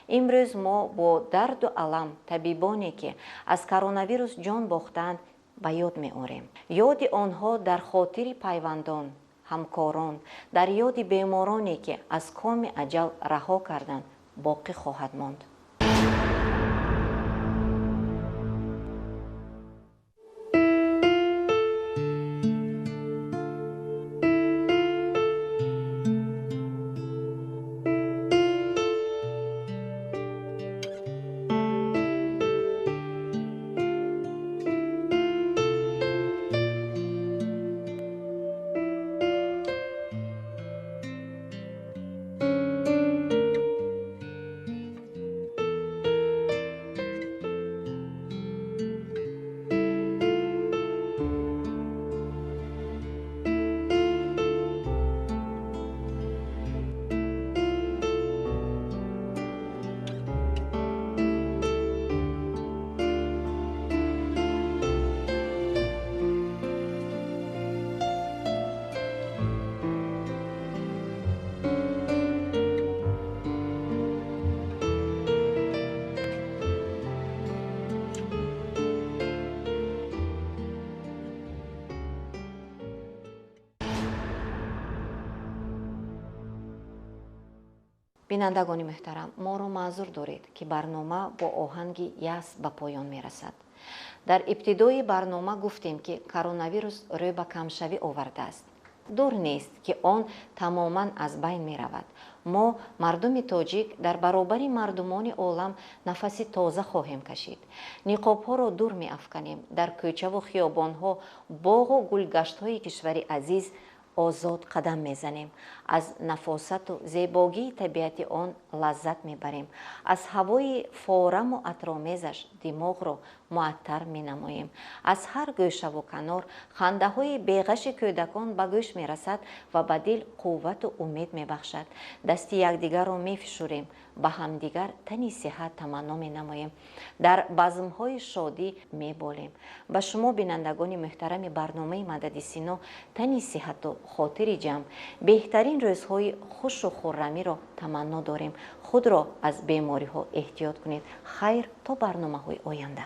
Имрӯз мо бо дарду алам табибоне, ки аз коронавирус ҷон бохтаанд, ба ёд меорем. Ёди онҳо дар хотири пайвандон, ҳамкорон, дар ёди бемороне, ки аз коми аҷал раҳо карданд, боқӣ хоҳад монд. Бинандагони муҳтарам, моро маъзур доред, ки барнома бо оҳанги яс ба поён мерасад. Дар ибтидои барнома гуфтем, ки коронавирус рӯ ба камшавӣ овардааст. Дур нест, ки он тамоман аз байн меравад. Мо, мардуми тоҷик, дар баробари мардумони олам нафаси тоза хоҳем кашид, ниқобҳоро дур меафканем, дар кӯчаву хиёбонҳо, боғу гулгаштҳои кишвари азиз озод қадам мезанем, аз нафосату зебогии табиати он лаззат мебарем, аз ҳавои фораму атромезаш димоғро муаттар менамоем. Аз ҳар гӯшаву канор хандаҳои беғаши кӯдакон ба гӯш мерасад ва ба дил қуввату умед мебахшад. Дасти якдигарро мефишурем, ба ҳамдигар тани сиҳат таманно менамоем, дар базмҳои шодӣ меболем. Ба шумо, бинандагони муҳтарами барномаи Мадади Сино, тани сиҳату хотири ҷамъ, беҳтарин рӯзҳои хушу хуррамиро таманно дорем. Худро аз бемориҳо эҳтиёт кунед. Хайр, то барномаҳои оянда.